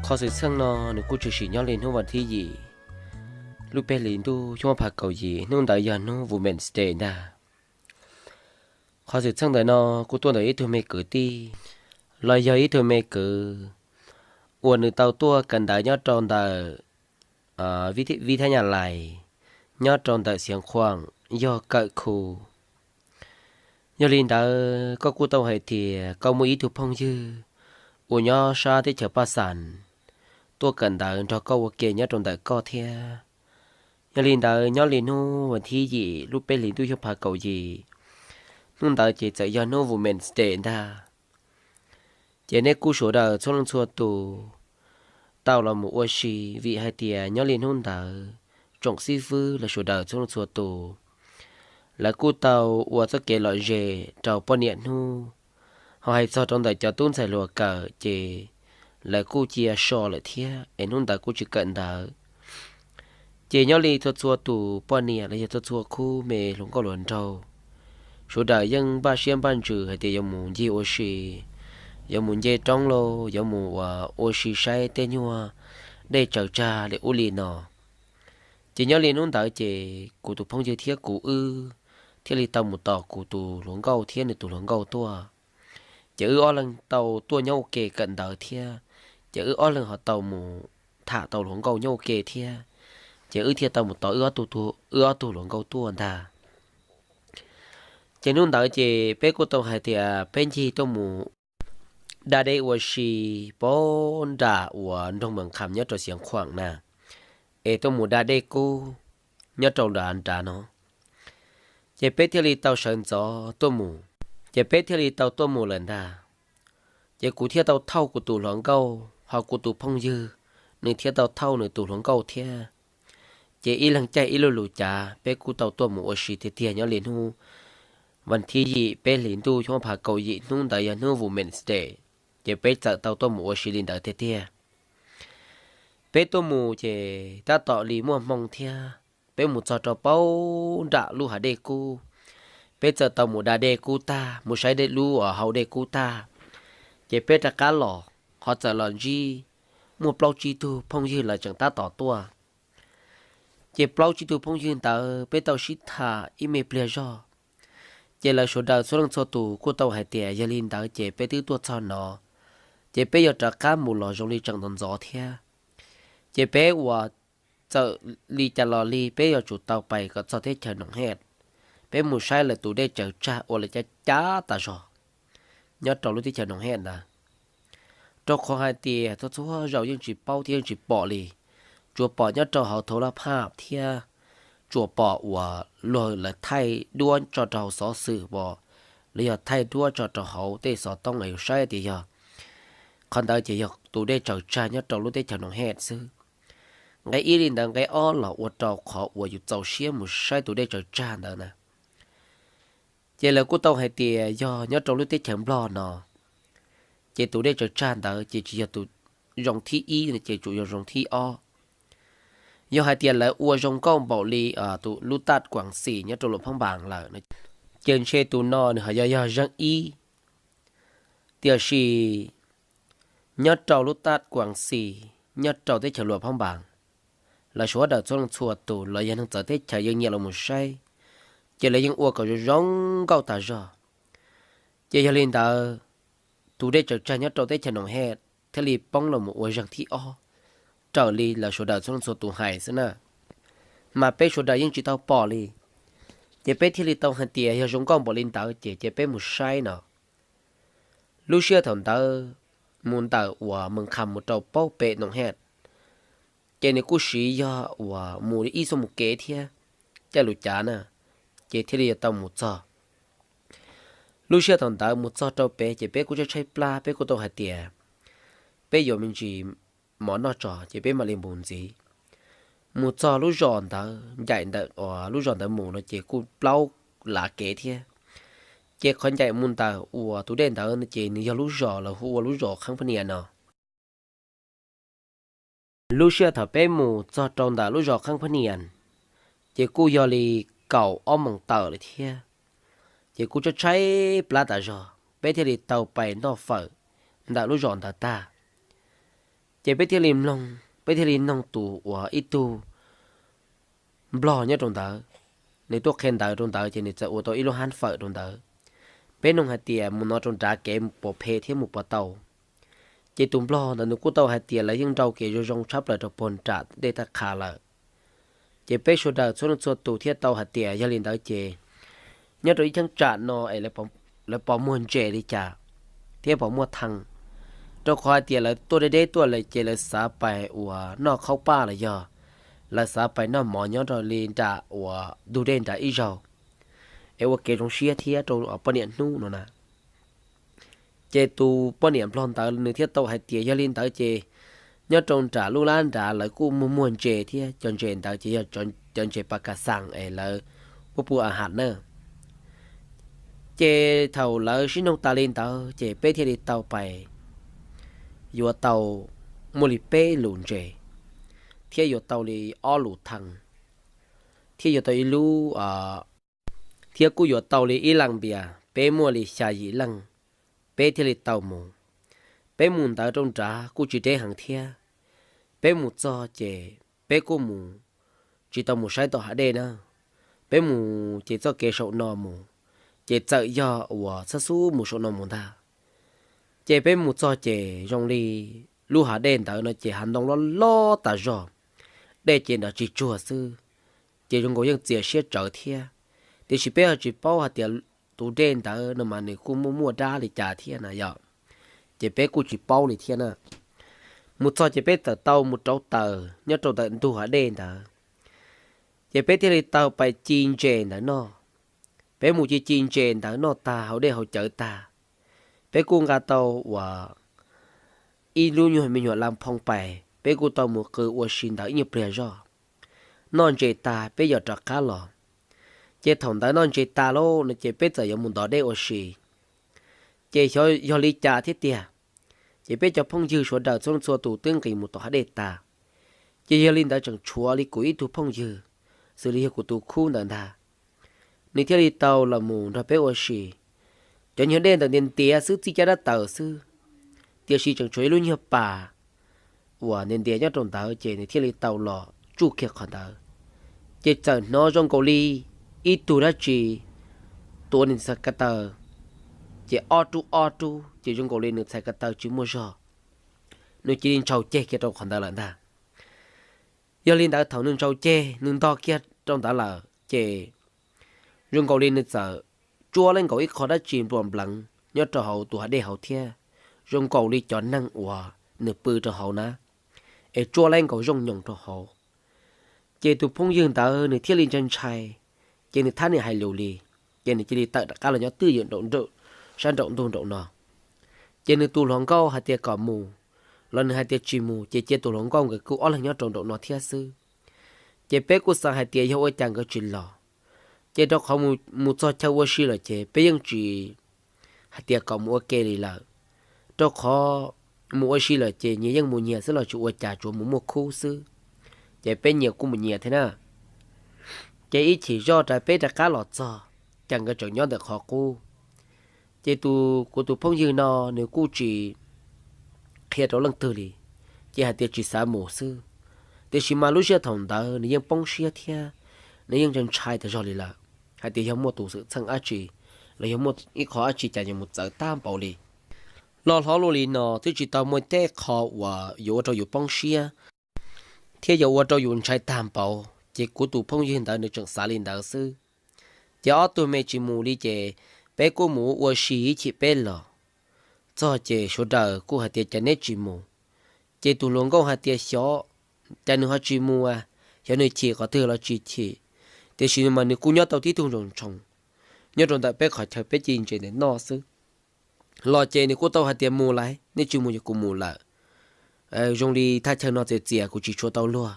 Qhov xwm txheej no nws kuj tshwm sim nyob li hnub vas thib yim lub peb hlis ntuj xyoo ob phav kaum yim, hnub ntawd yog hnub Women's Day ntag. Qhov xwm txheej ntawm no kuj tuaj ntawm ib tug me kwv tij, los yog ib tug me kwv uas nws tau tuaj kawm ntawv nyob rau ntawm vib thab nyaj lais nyob rau ntawm Xiav Khuam, yog kawm khu. Yog li ntawd koj kuj tau hais tias koj muaj ib tug phooj ywg uas nyob sab teb chaws Paj Xas tuaj kawm ntawv nrog koj ua ke nyob rau ntawm koj thiab. Yog li ntawd nyob li hnub vas thib yim lub peb hlis ntuj xyoo ob phav kaum yim, hnub ntawd ces txawm yog hnub Women's Day ntag. Ces nej kuj sawv daws txhua leej txhua tus tau los mus ua si, vim hais tias nyob li hnub ntawd tsoom xib fwb lawv sawv daws txhua leej txhua tus, lawv kuj tau ua txoj kev lom zem rau poj niam hnub. Ho hais txog rau ntawm cov tub ntxhais hluas kawm ces lawv kuj cia so lawm thiab es hnub ntawd kuj tsis kawm ntawv. Ces nyob li txhua txhua tus poj niam los yog txhua txhua khub me hluas nkauj hluas nraug, sawv daws yeej npaj siab npaj ntsws hais tias yuav mus ncig ua si, yuav mus nce roob lauj, yuav mus ua, ua si saib tej nyuag dej tsaws tsag li ub li no. Ces nyob li hnub ntawd ces kuv tus phooj ywg thiab kuv wb thiaj li tau mus tos kuv tus hluas nkauj thiab nws tus hluas nkauj tuaj. Ces wb ob leeg tau tuaj nyob ua ke kawm ntawv thiab, ces wb ob leeg ho tau mus tham tau hluas nkauj nyob ua ke thiab, ces wb thiaj tau mus tos wb ob tug, wb ob tug hluas nkauj tuaj ntag. Ces hnub ntawd ces peb kuj tau hais tias peb ncig tuaj mus da dej ua si pab nram uas nroog Mees Kham nyob rau Xiav Khuam na, es tuaj mus da dej kub nyob rau nram nrad no. Ces peb thiaj li tau sawv ntxov tuaj mus, ces peb thiaj li tau tuaj mus lawm ntag. Ces kuv thiaj tau thauj kuv tus hluas nkauj, ho kuv tus phooj ywg nws thiaj tau thauj nws tus hluas nkauj thiab. Ces ib leeg caij ib lub lus cav, peb kuj tau tuaj mus ua si tiag tiag nyob li hnub vas thib yim peb hlis ntuj xyoo ob phav kaum yim, hnub ntawd yog hnub Women's Day, ces peb txawm tau tuaj mus ua si li ntawd tiag tiag. Peb tuaj mus ces tab tom li muaj hmoo thiab, peb mus txog rau pab nram lub hav dej kub, peb txawm tau mus da dej kub tag, mus saib dej lub uas hau dej kub tag, ces peb rov qab los, qhov txawm los ntsib muaj plaub tsib tug phooj ywg lawv tseem tab tom tuaj. Ces plaub tsib tug phooj ywg ntawd peb tau sib tham ib me pliag zog, ces lawv sawv daws txhua leej txhua tus kuj tau hais tias yog li ntawd ces peb twb tuaj txog no, ces peb yuav rov qab mus los zoo li tseem ntxov ntxov thiab. Ces peb uas txawm li cas los li peb yuav tsum tau pais kom txog teb chaws Noom Hej, peb mus saib lawv tus dej tsaws tsag ua lawv cab cab tas zog nyob rau lub teb chaws Noom Hej ntawd. Rau qhov hais tias txhua txhua zaus yeej tsis paub thiab yeej tsis pom li, tsuas pom nyob rau hauv thaum lab phaj thiab tsuas pom uas luag lawv thaij duab tso rau hauv xov xwm pom, los yog thaij duab tso rau hauv tej xov tooj es yus saib tias yog qhov ntawd ces yog tus dej tsaws tsag nyob rau lub teb chaws Noom Hej xwb. Nqe ib li ntawd, nqe ob los ua rau qhov uas yus txaus siab mus saib tus dej tsaws tsag ntawd na. Ces lawv kuj tau hais tias yog nyob rau lub teb chaws Nplog no, ces tus dej tsaws tsag ntawd ces tsis yog tus zoo thib ib, ces tsuas yog zoo thib ob. Yog hais tias lawv ua zoo nkauj npaum li tus lub taj Kuam Xis nyob rau Luam Phab Npas lawm, ces ntshe tus no nws ho yog yog zeej ib. Tiam sis nyob rau lub taj Kuam Xis nyob rau teb chaws Luam Phab Npas, lawv sawv daws txhua leej txhua tus los yog neeg txawv teb chaws yeej nyiam los mus saib, ces lawv yeej ua kom zoo zoo nkauj tas zog. Ces yog li ntawd, tus dej tsaws tsag nyob rau teb chaws Noom Hej thiaj li poob los mus ua zeeg thib ob raws li lawv sawv daws txhua leej txhua tus hais xwb na. Mas peb sawv daws yeej tsis tau pom li, ces peb thiaj li tau hais tias yog zoo nkauj npaum li ntawd ces ces peb mus saib no. Lub sij hawm thaum ntawd mus ntawm uas Mees Kham mus rau paub pem Noom Hej, ces nws kuj siv yog uas mus ib xuab moos kev thiab, caij lus cav na, ces thiaj li yuav tau mus txog. Lub sij hawm thaum ntawd mus txog rau pem ces peb kuj tshaib tshaib plab, peb kuj tau hais tias peb yuav me ntsis mov noj tso ces peb mam li mus ntxiv. Mus txog lub zos ntawd, ncaim ntawm uas lub zos ntawd mus no ces kuj plaub lav kev thiab. Ces qhov ncaim mus ntawm uas tus dej ntawd no ces nws yog lub zos lawv hu ua lub zos Qheeb Phab Nias no. Lub sij hawm thaum peb mus txog rau ntawm lub zos Qheeb Phab Nias, ces kuj yog li kaum ob moos tawm lawm thiab. Ces kuj tshaib tshaib plab tas zog, peb thiaj li tau pais noj fawm ntawm lub zos ntawd tag. Ces peb thiaj li mloog, peb thiaj li noog tus uas ib tug nplog nyob rau ntawd, nws tuaj qhia ntawv rau ntawd ces nws txawm ua tau ib lub hab fawm rau ntawd. Peb noog hais tias mus no rau nrad kev puas phem thiab mus puas tau. Ces tus nplog ntawd nws kuj tau hais tias lawv yeej nrau kev zoo zoo tshaj plaws rau puag nram dej Thaj Qha lawm. Ces peb sawv daws txhua leej txhua tus thiaj tau hais tias yog li ntawd ces nyob rau ib cheeb tsam no es lawv pom muag ntses li cas thiab pom muaj thee, rau qhov hais tias lawv tuaj deb deb tuaj lawm ces lawv xav pais uas noj khaub paj los yog lawv xav pais noj mov nyob rau li nram uas ntug dej nram ib zaug es ua kev zoo siab thiab rau poj niam hnub no na. Ces tus poj niam nplog ntawd nws thiaj tau hais tias yog li ntawd ces nyob rau nram lub lab nrad lawv kuj muag muag ntses thiab cov ntses ntawd ces yog cov ntses pas kas xaas es lawv muab pub a has na. Ces thaum lawv sib noog tas li ntawd ces peb thiaj li tau pais yuav tau muaj li peb lus ntses thiab yuav tau li ob lus thee thiab yuav tau ib lub thiab kuj yuav tau li ib las npias, peb muaj li xya yim leej, peb thiaj li tau mus. Peb mus ntawd rau nrad kuj tsis deb heev thiab. Peb mus txog ces peb kuj mus, tsis tau mus saib tom hav dej na. Peb mus ces txoj kev saum no mus, ces txawm yog uas txhob xub mus saum no mus ntag. Ces peb mus txog ces zoo li lub hav dej ntawd no ces hav ntoo loj loj tas zog, dej ces nrov tsis tsuag xwb, ces zoo nkaus yeej txias siab tsawv thiab. Tiam sis peb ho tsis paub hais tias tus dej ntawd no mas nws kuj muaj muaj dab li cas thiab na yom, ces peb kuj tsis paub li thiab na. Mus txog ces peb txawm tau mus rauv taws nyob rau ntawm ntug hav dej ntawd, ces peb thiaj li tau pais ci ntses ntawd noj. Peb mus ci ci ntses ntawd noj tag haus dej haus cawv tag, peb kuj nqa tau uas ib lub nyuag me nyuam las phoo pais, peb kuj tau mus qw ua si ntawd ib nyuag pliag zog. Noj ntses tag peb yog rov qab los, ces thaum ntawd noj ntses tas lauj no ces peb txawm yuav mus ntov dej ua si. Ces yog li cas thiab tiag, ces peb cov phooj ywg sawv daws txhua leej txhua tus twb nqis mus tom hav dej tas, ces yog li ntawd tseem tshuav li kuv ib tug phooj ywg, xws li yog kuv tus khub ntawd ntag, nws thiaj li tau los mus nrog peb ua si. Cov nyuag dej ntawd ntiav ntiav xwb, txij caj dab taws xwb, tiam sis tseem tshuav ib lub nyuag pas uas ntiav ntiav nyob rau ntawd, ces nws thiaj li tau los tsuj kiag qhov ntawd. Ces txawm hnov zoo nkaus li ib tug dab tsi tuav nws txhais ko taw, ces ob rub ob rub ces zoo nkaus li nws txhais ko taw tsis muaj zog, nws cia li ntshaus ceg kiag rau qhov ntawd lawm ntag. Yog li ntawd thaum nws ntshaus ceg nws ntog kiag rau ntawd lawm ces zoo nkaus li nws txawm tsuab leej nkaus ib qho dab tsi npluas npleev nyob rau hauv tus hav dej hauv thiab, zoo nkaus li cov neeg uas nws pw rau hauv na, es tsuab leej nkaus zooj nyoos rau hauv. Ces tus phooj ywg ntawd nws thiaj li ntshai ntshai, ces nws thab niam hais lus li, ces nws cia li tawm rov qab los nyob twj ywm nraum sab nraum ntug nraum no. Ces nws tus hluas nkauj hais tias kom mus, los nws hais tias tsis mus, ces cia tus hluas nkauj nkawd kuj ob leeg nyob rau nraum no thiab xwb. Ces peb kuj xav hais tias yog ua cas nkawd tsis los, ces rau qhov mus txog chaw ua si lawm ces peb yeej tsis hais tias kom mus ua ke li lawm, rau qhov mus ua si lawm ces nyias yeej mus nyias xwb los tsis ua cas, tsuas mus muaj khub xwb, ces peb nyias kuj mus nyias thiab na. Ces ib chim zoj ras peb rov qab los txog, cas nkawd tseem nyob ntawm qhov qub. Ces tus, kuv tus phooj ywg no nws kuj tsis qhia rau leej twg li, ces hais tias tsis xav mus xwb. Tiam sis mas lub sij hawm thaum ntawd nws yeej poob siab thiab nws yeej ntshai ntshai tas zog li lawm, hais tias yog muaj tus xwm txheej dab tsi los yog muaj ib qho dab tsi cas yuav mus txawv tag npaum li. Los hlob luaj li no twb tsis tau muaj tej qho uas yuav ua rau yus poob siab thiab yuav ua rau yus ntshai tag npaum, ces kuv tus phooj ywg ntawd nws tseem xav li ntawd xwb. Ces ob tug me tsis mus li ces peb kuj mus ua si ib chim peb los txog ces sawv daws kuj hais tias cas neb tsis mus. Ces tus hluas nkauj hais tias xyov cas nws ho tsis mus, xyov nws chim qhov twg los tsis chim, tiam sis mas nws kuj nyob tau tib tug ntsoos ntsoos nyob rau ntawm peb qhov chaw peb ci ntses ntawm no xwb. Los ces nws kuj tau hais tias mus lawm, neb tsis mus ces kuv mus lawm. Zoo li thaj chaw no txias txias kuv tsis tshua tau luag,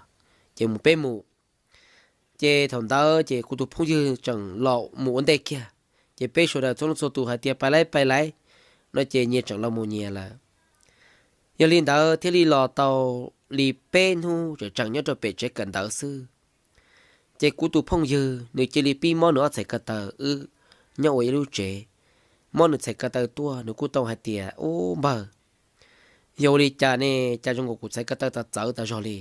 ces mus peb mus. Ces thaum ntawd ces kuv tus phooj ywg tseem los mus ua ntej kiag, ces peb sawv daws txhua leej txhua tus hais tias pais lawm pais lawm no ces nyias tseem los mus nyias lawm. Yog li ntawd thiaj li los tau li peb hnub tseem tseem nyob rau pem tsev kawm ntawv xwb. Ces kuv tus phooj ywg nws cia li pib mob nws ob txhais ko taw wb nyob ua ib lub tsev. Mob nws txhais ko taw tuaj nws kuj tau hais tias, ub npawg, Yog ua li cas ne, cas zoo nkaus kuv txhais ko taw tas txawv tas zog li?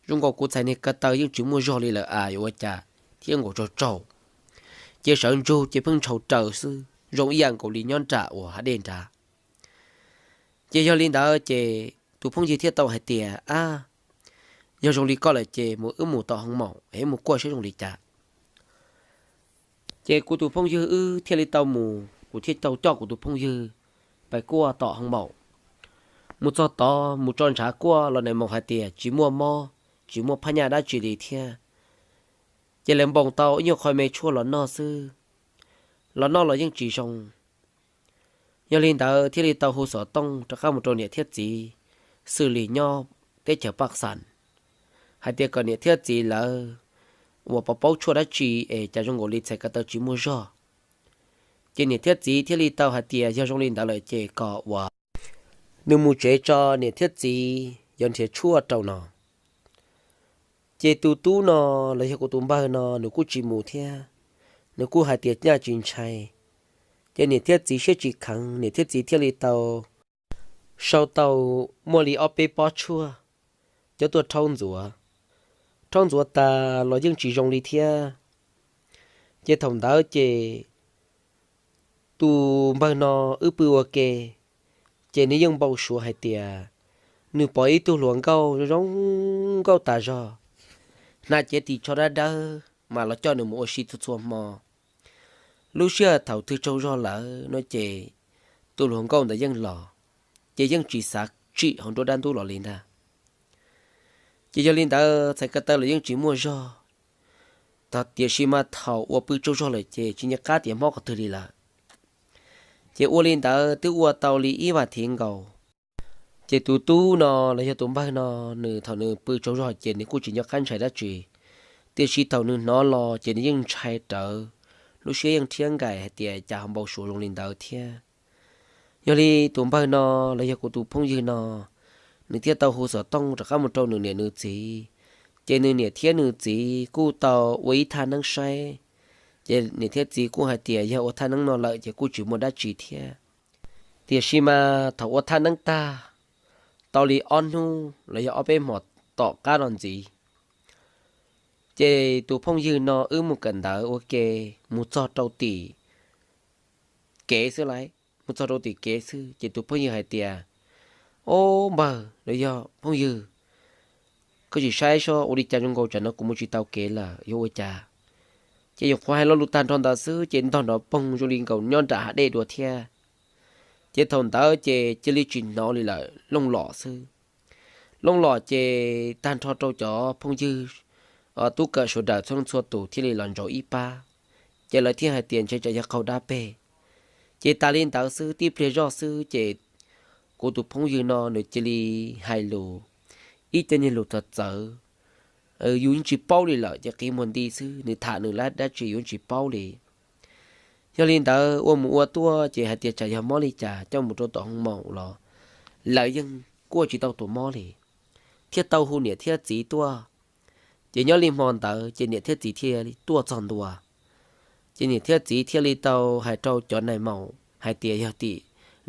Zoo nkaus kuv txhais niag ko taw yeej tsis muaj zog li lawm as, yuav ua cas thiab nkaus tsaug tsaug. Ces sawv ntsug ces pheej ntshaus raws xwb, zoo ib yam nkaus li nyob nram uas hav dej nrad. Ces yog li ntawd ces tus phooj ywg thiaj tau hais tias, Ab, yog zoo li koj lawm ces mus wb mus tom hoo maum es mus kuaj saib zoo li cas. Ces kuv tus phooj ywg wb thiaj li tau mus, kuv thiaj tau coj kuv tus phooj ywg pais kuaj tom hoo maum. Mus txog tod mus tso ntshav kuaj los nais maum hais tias tsis muaj mob, tsis muaj phaj nyaj dab tsi li thiab. Ces lawv npoos tau ib nyuag qho me tshuaj los noj xwb, los noj los yeej tsis zoo. Yog li ntawd thiaj li tau hu xov tooj rov qab mus rau niam thiab txiv xws li nyob teb chaws Paj Xas hais tias kom niam thiab txiv lawv uas puas paub tshuaj dab tsi es cas zoo nkaus li txhais ko taw tsis muaj zog. Ces niam thiab txiv thiaj li tau hais tias yog zoo li ntawd lawm ces kom uas nws mus tsev tso, niam thiab txiv yuav nrhiav tshuaj rau no. Ces tus tub no los yog kuv tus npawg no nws kuj tsis mus thiab, nws kuj hais tias nyaj tsis ntshai. Ces niam thiab txiv siab tsis kheev, niam thiab txiv thiaj li tau sau tau muaj li ob peb pob tshuaj coj tuaj rhaub ntxuav. Rhaub ntxuav tas los yeej tsis zoo li thiab. Ces thaum ntawd ces tus npawg no wb pw ua ke, ces nws yeej npau suav hais tias nws pom ib tug hluas nkauj zoo nkauj tas zog, hnav cev ris tsho dawb dawb mas los coj nws mus ua si txhua txhua hmo. Lub sij hawm thaum twg tsaug zog lawm no ces tus hluas nkauj ntawd yeej los, ces yeej tsis xav tsim hauv nruab dab ntub los li ntag. Ces yog li ntawd txhais ko taw los yeej tsis muaj zog, tiam sis mas thaum uas pw tsaug zog lawm ces tsis nco qab tias mob qhov twg li lawm. Ces ua li ntawd twb ua tau li ib vas thiv nkaus. Ces tus tub no los yog tus npawg no, nws thaum nws pw tsaug zog ces nws kuj tsis nco qab ntshai dab tsi, tiam sis thaum nws hnov los ces nws yeej ntshai rawv, lub siab yeej rhiab nkais hais tias cas ho npau suav zoo li ntawd thiab. Yog li tus npawg no los yog kuv tus phooj ywg no, nws thiaj tau hu xov tooj rov qab mus rau nws niam nws txiv. Ces nws niam thiab nws txiv kuj tau ua ib thaj neeb saib, ces niam thiab txiv kuj hais tias yog ua thaj neeb no lawm ces kuj tsis muaj dab tsi thiab. Tiam sis mas thaum ua thaj neeb tag, tau li ob hnub los yog ob peb hmos tom qab no ntxiv, ces tus phooj ywg no wb mus kawm ntawv ua ke, mus txog rau tim kev xwb lauj, mus txog rau tim kev xwb ces tus phooj ywg hais tias, Ob npawg los yog phooj ywg, koj tsis saib seb ua li cas zoo nkaus, tsam no kuv mus tsis tau kev lawm yuav ua cas? Ces nyuam qhuav hais lo lus tag nrho ntawd xwb ces ntog nrov poog zoo li nkaus nyob nram hav dej dua thiab. Ces thaum ntawd ces cia li tsis hnov li lawm, looj lom xwb. Looj lom ces tag nrho rau cov phooj ywg tub kawm sawv daws txhua leej txhua tus thiaj li los ntsaum ib pab. Ces lawv thiaj hais tias ntshe tsam yog qaug dab peg. Ces tas li ntawd xwb, tib pliag zoj xwb ces kuv tus phooj ywg no nws cia li hais lus, ib co niag lus txawv txawv, yus yeej tsis paub li lawm ces qiv muag nti xwb, nws tham nws dab tsi yus yeej tsis paub li. Yog li ntawd ua mus ua tuaj ces hais tias tsam yog mob li cas coj mus rau tom hoo maum los lawv yeej kuaj tsis tau tus mob li, thiaj tau hu niam thiab txiv tuaj. Ces nyob li hmo ntawd ces niam thiab txiv thiaj tuaj txog ntua. Ces niam thiab txiv thiaj li tau hais rau cov nais maum hais tias yog tim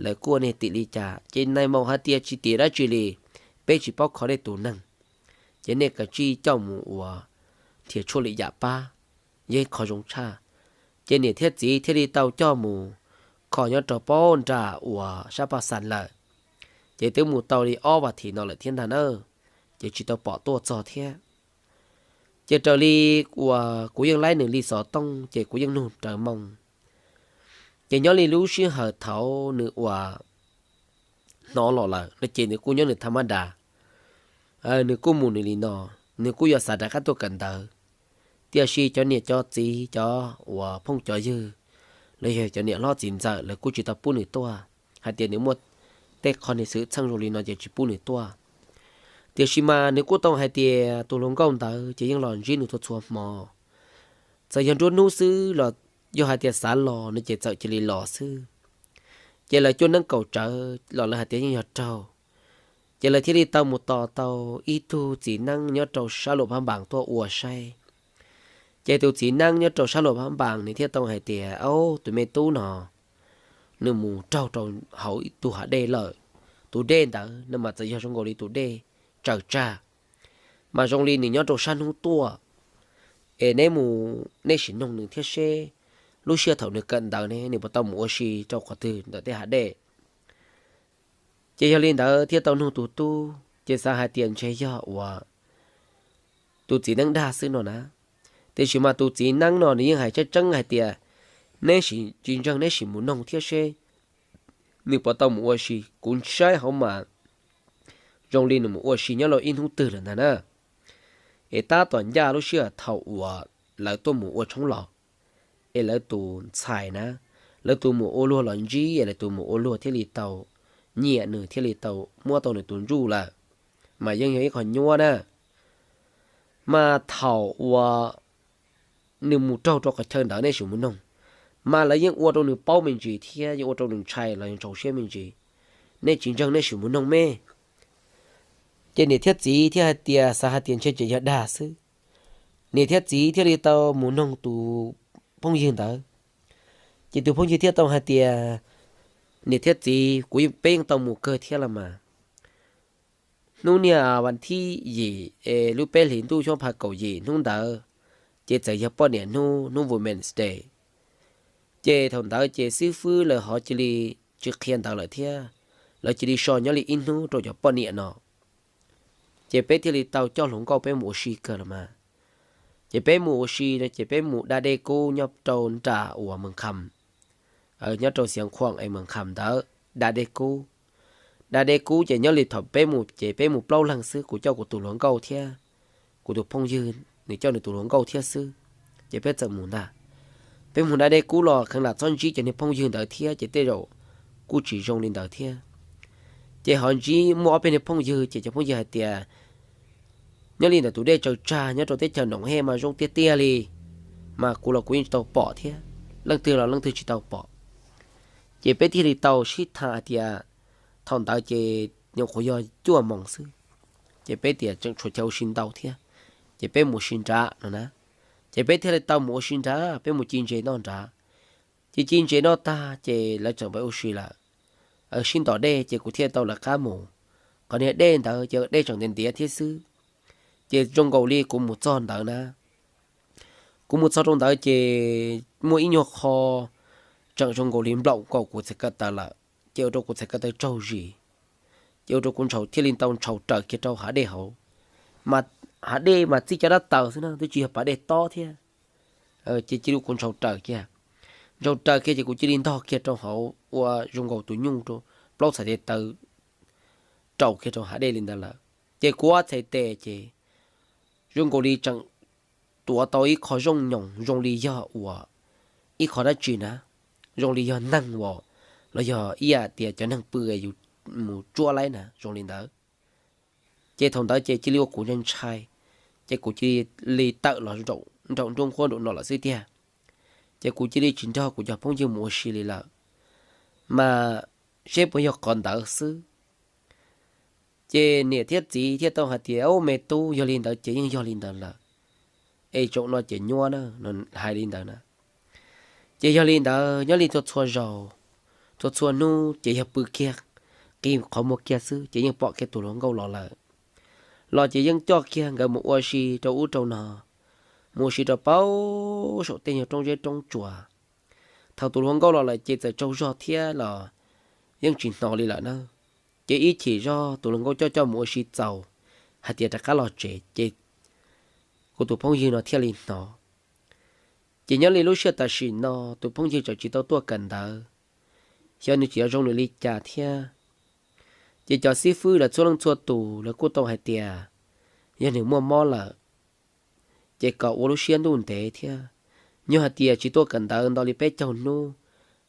lawv kuaj nej tim li cas, ces nais maum hais tias tsis tim dab tsi li, peb tsis paub kho nej tus neeg, ces nej kav tsij coj mus ua nrhiav tshuaj li yam pab, yeej qhov zoo tshaj. Ces niam thiab txiv thiaj li tau coj mus kho nyob rau pab nram uas sab Paj Xas lawm. Ces twb mus tau li ob vas thiv no lawm thiab ntag na, ces tsis tau pom tuaj txog thiab. Ces raws li uas kuv yeej laib nws li xov tooj ces kuv yeej nug raws moo. Ces nyob li lub sij hawm thaum nws uas hnov los lawm no ces nws kuj nyob nws tham mab das, nws kuj mus nws li no, nws kuj yuav xav rov qab tuaj kawm ntawv. Tiam sis cov niam cov txiv, cov uas phooj cov ywg, los yog cov niam hlob txiv ntxawm lawv kuj tsis tau pub nws tuaj, hais tias nws muaj tej qho niag xwm txheej zoo li no ces tsis pub nws tuaj. Tiam sis mas nws kuj tau hais tias tus hluas nkauj ntawd ces yeej los ntsib nws txhua txhua hmo. Txawm yog nruab hnub xwb los yog hais tias xav los no ces txawm cia li los xwb. Ces lawv cuab neeb kaum tsawv los lawv hais tias yeej yog raug. Ces lawv thiaj li tau mus tos tau ib tug txiv neeb nyob rau sab Luam Phab Npas tuaj ua saib. Ces tus txiv neeb nyob rau sab Luam Phab Npas nws thiaj tau hais tias, Au, tus me tub no nws mus raug rau hauv ib tug hav dej lawm. tus dej ntawd no mas txawm yog zoo nkaus li tus dej tsaws tsag, mas zoo li nws nyob rau sab hnub tuaj. Es neb mus neb sim noog nws thiab seb lub sij hawm thaum nws kawm ntawv ne nws puas tau mus ua si rau qhov twg ntawm tej hav dej. Ces yog li ntawd thiaj tau nug tus tub ces xav hais tias ntshe yog uas tus txiv neeb dag xwb no na. Tiam sis mas tus txiv neeb no nws yeej hais tseeb tseeb hais tias neb sim tsis ntseeg neb sim mus noog thiab seb nws puas tau mus ua si. Kuv saib hauv mas zoo li nws mus ua si nyob rau ib hnub twg lawm ntag na. Es tab tom ncaj lub sij hawm thaum uas lawv tuaj mus ua tshoob los, es lawv tus ntxhais na, lawv tus mus ua luag los ntsib es lawv tus mus ua luag thiaj li tau nyiam nws thiaj li tau muab tau nws tus ntsuj lawm, mas yeej yog ib qho nyuaj na. Mas thaum uas nws mus raug rau qhov chaw ntawd nej sim mus noog, mas lawv yeej ua rau nws paub me ntsis thiab yeej ua rau nws ntshai los yog ntshau siab me ntsis. Nej tsis ntseeg nej sim mus noog me. Ces niam thiab txiv thiaj hais tias xav hais tias ntshe tseem yog dag xwb. Niam thiab txiv thiaj li tau mus noog tus phooj ywg ntawd. Ces tus phooj ywg thiaj tau hais tias niam thiab txiv, kuv peb yeej tau mus kawg thiab los mas. Hnub niaj vas thib yim es lub peb hlis ntuj xyoo phav kaum yim hnub ntawd, ces txawm yog poj niam hnub, hnub Women's Day. Ces thaum ntawd ces xib fwb lawv ho cia li tsis qhia ntawv lawm thiab, lawv cia li so nyob li ib hnub rau cov poj niam no. Ces peb thiaj li tau coj hluas nkauj peb mus ua si kawg los mas. Ces peb mus ua si no ces peb mus da dej kub nyob rau nram uas Moos Kham, nyob rau Xiav Khuam es Moos Kham ntawd, da dej kub. Da dej kub ces nyob li thaum peb mus ces peb mus plaub leeg xwb, kuv coj kuv tus hluas nkauj thiab kuv tus phooj ywg nws coj nws tus hluas nkauj thiab xwb. Ces peb txawm mus ntag. Peb mus da dej kub los kheev lam txhob ntsib cov niag phooj ywg ntawd thiab ces tej zaum kuj tsis zoo li ntawd thiab. Ces ho ntsib muaj ob peb niag phooj ywg ces cov phooj ywg hais tias nyob li ntawm tus dej tsaws tsag nyob rau teb chaws Noom Hej mas zoo tiag tiag li, mas kuv los kuv yeej tsis tau pom thiab, leej twg los leej twg tsis tau pom. Ces peb thiaj li tau sib tham hais tias thaum ntawd ces nyuam qhuav yog cuaj moos xwb, ces peb tias tseem tshuav chaw ua si ntau thiab, ces peb mus ua si nrad no na. Ces peb thiaj li tau mus ua si nrad, peb mus ci ntses noj nrad. Ces ci ntses noj tag ces lawv tseem pab ua si lawm. Sib ntom dej ces kuv thiaj tau lawv qab mus. Qhov niag dej ntawd ces dej tseem ntiav ntiav thiab xwb. Ces zoo nkaus li kuv mus txog ntawd na, kuv mus txog rau ntawd ces muaj ib nyuag qho tseem zoo nkaus li nplaum nkaus kuv txhais ko taw lawm, ces ua rau kuv txhais ko taw tsaug zis, ces ua rau kuv ntshaus thiaj li ntau ntshaus raws kiag rau hav dej hauv. Mas hav dej mas txij cov dab taws xwb na, twb tsis yog pas dej tob thiab. Ces cia li kuv ntshaus raws kiag, ntshaus raws kiag ces kuv cia li ntog kiag rau hauv ua zoo nkaus tus nyuj rau plaub txhais tes taw raus kiag rau hav dej li ntawd lawm. Ces kuv ob txhais tes ces zoo nkaus li tseem tuav tau ib qho zooj nyoos zoo li yog uas ib qho dab tsi na, zoo li yog neeg as, los yog ib yam tias cov neeg pw yus mus tsuab laib na zoo li ntawd. Ces thaum ntawd ces cia li ua kuv ntshai ntshai, ces kuv cia li tawm los nraum nruab nqhuab nraum no lawm xwb tiag. Ces kuv cia li tsis nrog kuv cov phooj ywg mus ua si li lawm, mas seb puas yog qhov ntawd xwb. Ces niam thiab txiv thiaj tau hais tias, Au me tub, yog li ntawd ces yeej yog li ntawd lawm, es tsoom no ces nyuaj na, hais li ntawd na. Ces yog li ntawd nyob li txhua txhua zaus, txhua txhua hnub ces yog pw kiag, qi qhov muag kiag xwb ces yeej pom kiag tus hluas nkauj los lawm. Los ces yeej coj kiag nkawd mus ua si rau ub rau no, mus ua si rau paub saum tej nyuag roob zeb roob tsuas. Thaum tus hluas nkauj los lawm ces txawm tsaug zog thiab los yeej tsis hnov li lawm na. Ces ib chim zog tus hluas nkauj coj coj mus ua si txaus, hais tias rov qab los tsev ces kuv tus phooj ywg no thiaj li hnov. Ces nyob li lub sij hawm tam sim no tus phooj ywg tseem tsis tau tuaj kawm ntawv, xyov nws tseem yuav zoo nws li cas thiab. Ces cov xib fwb lawv txhua leej txhua tus lawv kuj tau hais tias yog nws muaj mob lawm, ces kom ua lub siab ntuj ntev thiab. Yog hais tias tsis tuaj kawm ntawv ntau li peb caug hnub,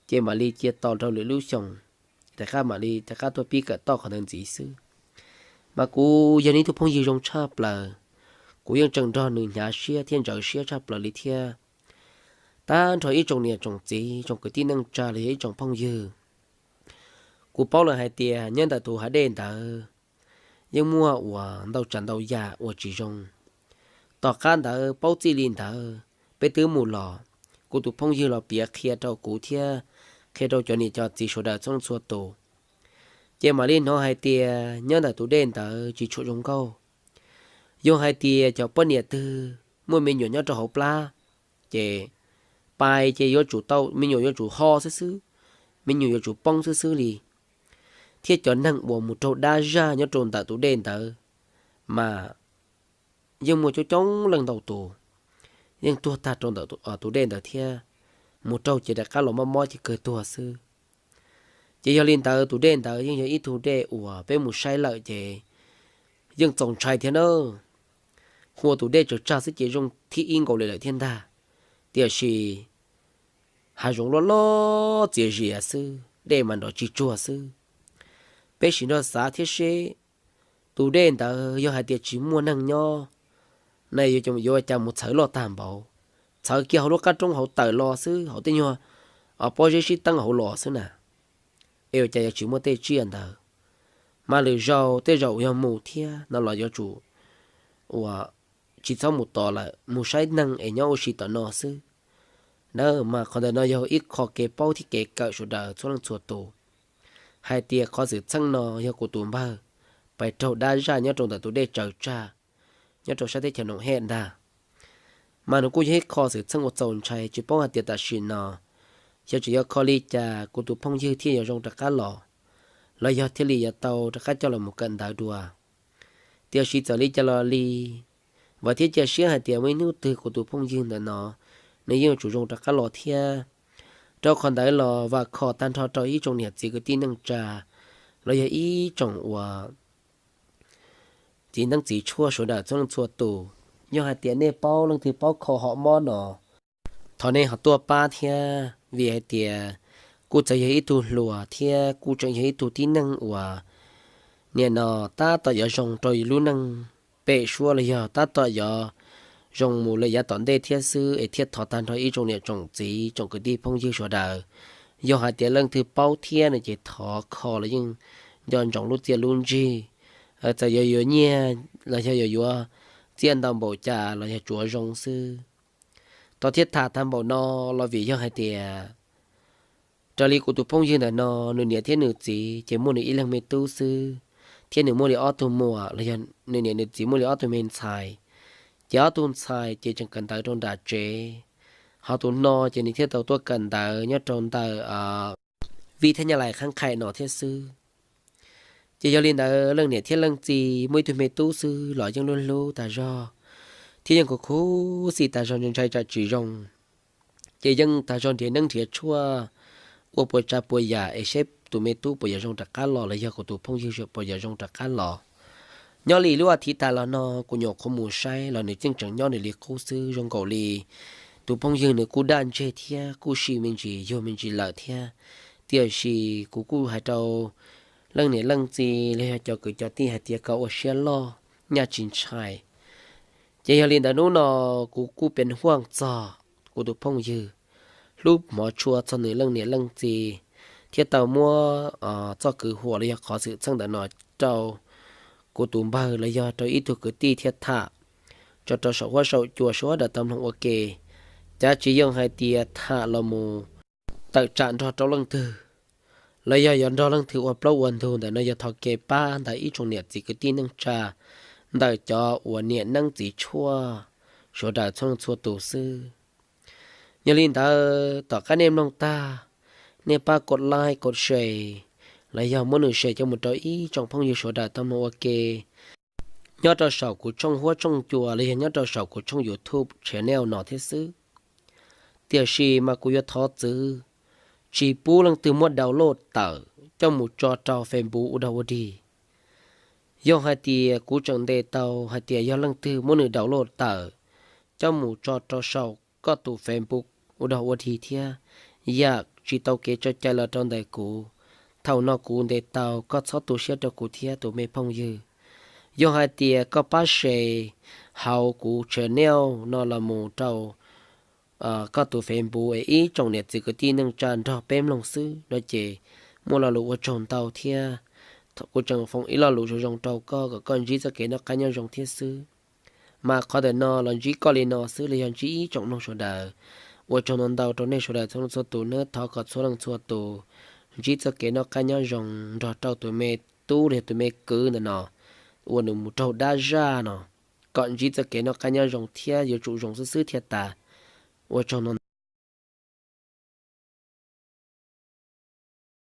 ces mam li cia tos rau lwm lub xyoo, rov qab mam li rov qab tuaj pib kawm toj qhov ntawd ntxiv xwb. Mas kuv yog nws ib tug phooj ywg zoo tshaj plaws, kuv yeej tseem nrog nws hnyav siab thiab ntxhov siab tshaj plaws li thiab. Tag nrho ib tsoom niam tsoom txiv, tsoom kwv tij neej tsa los yog ib tsoom phooj ywg, kuv paub lawm hais tias nyob ntawm tus hav dej ntawd yeej muaj uas ntau tsav ntau yam uas tsis zoo. Tom qab ntawd paub txij li ntawd, peb twb mus los, kuv tus phooj ywg los piav qhia rau kuv thiab qhia rau cov niam cov txiv sawv daws txhua leej txhua tus. Ces mam li hnov hais tias nyob ntawm tus dej ntawd tsis tshua zoo nkauj. Yog hais tias cov poj niam twg muaj me nyuam nyob rau hauv plab, ces pai ces yuav tsum tau, me nyuam yuav tsum ho xwb xwb, me nyuam yuav tsum poob xwb xwb li. Thiab cov neeg uas mus raug dab zaj nyob rau ntawm tus dej ntawd mas yeej muaj coob coob leej ntau tus yeej tuag tag rau ntawm tus dej ntawd thiab. Mus raug ces rov qab los mob mob ces kawg tuag xwb. Ces yog li ntawd tus dej ntawd yeej yog ib tug dej uas peb mus saib lawm ces yeej txaus ntshai thiab na. Hu ua tus dej tsaws tsag xwb ces zoo thib ib nkaus li lawm thiab ntag. Tiam sis hav zoov loj loj txias zias xwb, dej mas nrov tsis tsuag xwb. Peb sim nrog xav thiab seb, tus dej ntawd yog hais tias tsis muaj neeg nyob na, yuav cas mus txhawv loj tag npaum, txhawv kiag hauv lub qab roob hauv tawm los xwb, hauv tej nyuag pob zeb sib teeb hauv los xwb na. Es ua cas yuav tsis muaj tej tsiaj ntawd? Mas lwm zaus tej zaum yog mus thiab no los yuav tsum uas tsis txhob mus tos lawm, mus saib neeg es nyob ua si tom no xwb. Nawb, mas qhov ntawm no yog ib qho kev paub thiab kev kawm sawv daws txhua leej txhua tus hais tias qhov xwm txheej no yog kuv tus npawg pais raug dab zaj nyob rau ntawm tus dej tsaws tsag nyob rau sab teb chaws Noom Hej ntag. Mas nws kuj yog ib qho xwm txheej uas txaus ntshai, tsis paub hais tias tam sim no xyov tseem yuav kho li cas kuv tus phooj ywg thiaj yuav zoo rov qab los, los yog thiaj li yuav tau rov qab coj los mus kawm ntawv dua. Tiam sis txawm li cas los li, vam thiab cia siab hais tias muaj ib hnub twg kuv tus phooj ywg ntawm no nws yeej yuav tsum zoo rov qab los thiab. Rau qhov ntawd los vam khom tag nrho rau ib tsoom niam txiv kwv tij neej tsa los yog ib tsoom uas txiv neeb txiv tshuaj sawv daws txhua leej txhua tus. Yog hais tias nej paub leej twg paub kho hom mob no, thov nej ho tuaj pab thiab, vim hais tias kuj txawm yog ib tug hluas thiab kuj tseem yog ib tug tib neeg uas nim no tab tom yuav zoo rau lub neej pem suab los yog tab tom yuav zoo mus lawm yav tom ntej thiab xwb. Es thiaj thov tag nrho ib tsoom niam tsoom txiv tsoom kwv tij phooj ywg sawv daws, yog hais tias leej twg paub thiab no ces thov kho los yeej nco ntsoov lub txiaj lub ntsig. Txawm yuav yuav nyiaj los yog yuav yuav txiaj ntau npaum cas los yog tsuav zoo xwb. Tau thiaj tham tag npaum no los vim yog hais tias raws li kuv tus phooj ywg ntawm no, nws niam thiab nws txiv ces muaj nws ib leeg me tub xwb, thiab nws muaj li ob tug muam los yog nws niam nws txiv muaj li ob tug me ntxhais. Ces ob tug ntxhais ces tseem kawm ntawv rau nram tsev, ho tus no ces nws thiaj tau tuaj kawm ntawv nyob rau ntawm vij thab nya lais qhab qhais no thiab xwb. Ces yog li ntawd leej niam thiab leej txiv muaj ib tug me tub xwb los yeej hlub hlub tas zog, thiab yeej khuv khuv xim tas zog, ntshai tsam tsis zoo. Ces yeej tas zog nrhiav neeb nrhiav tshuaj ua puas tsav puas yam es seb tus me tub puas yuav zoo rov qab los los yog kuv tus phooj ywg puas yuav zoo rov qab los. Nyob li lub as thiv tas los no kuv nyuam qhuav mus saib los nws yeej tseem nyob nws li qub xwb, zoo nkaus li tus phooj ywg nws kuj daj ntseg thiab kuj sim me ntsis yuag me ntsis lawm thiab. Tiam sis kuv kuj hais rau leej niam leej txiv los yog cov kwv cov tij hais tias kom ua siab loj, nyaj tsis ntshai. Ces yog li ntawd hnub no kuv kuj pes huaj txog kuv tus phooj ywg, hlub hmov tshua txog nws leej niam leej txiv, thiab tau muab txoj kwv huam los yog qhov xwm txheej ntawm no rau kuv tus npawg los yog rau ib tug kwv tij thiab tham tso rau saum huab saum cua sawv daws tau mloog ua ke. Cav tsis yoo hais tias tham los mus tawm tsam nrog rau leej twg los yog yuav nrog leej twg ua plaub ua ntug ntawm no yog thov kev pab ntawm ib tsoom niam txiv kwv tij neej tsa, ntawm cov uas niam neeb txiv tshuaj sawv daws txhua leej txhua tus xwb. Yog li ntawd tom qab nej mloog tag, nej pab kov like kov share los yog muab nws share coj mus rau ib tsoom phooj ywg sawv daws tau mloog ua ke nyob rau saum kuv tshooj huab tshooj cua los yog nyob rau saum kuv tshooj YouTube channel no thiab xwb. Tiam sis mas kuv yuav thov txwv tsis pub leej twg muab download tawm coj mus tso rau Facebook ua dog ua dig. Yog hais tias kuv tseem ntes tau hais tias yog leej twg muab nws download tawm coj mus tso rau saum koj tus Facebook ua dog ua dig thiab yam tsis tau kev tso cai los rau ntawm kuv, thaum no kuv ntes tau, koj txhob tu siab rau kuv thiab tus me phooj ywg. Yog hais tias koj pab share hauv kuv channel no los mus rau koj tus Facebook es ib tsoom niam txiv kwv tij neej tsa nrog peb mloog xwb no ces muaj lo lus ua tsaug ntau thiab. Kuv tseem foom ib lo lus zoo zoo rau koj kom koj ntsib txoj kev noj qab nyob zoo thiab xwb. Mas qhov ntawm no los ntsib koj li no xwb los yog ntsib ib tsoom mloog sawv daws. Ua tsaug ntau ntau rau nej sawv daws txhua leej txhua tus nawb, thov kom txhua leej txhua tus ntsib txoj kev noj qab nyob zoo nrog rau tus me tub los yog tus me kwv ntawm no uas nws mus raug dab zaj no, kom ntsib txoj kev noj qab nyob zoo thiab yuav tsum zoo xwb xwb thiaj tas. Ua tsaug no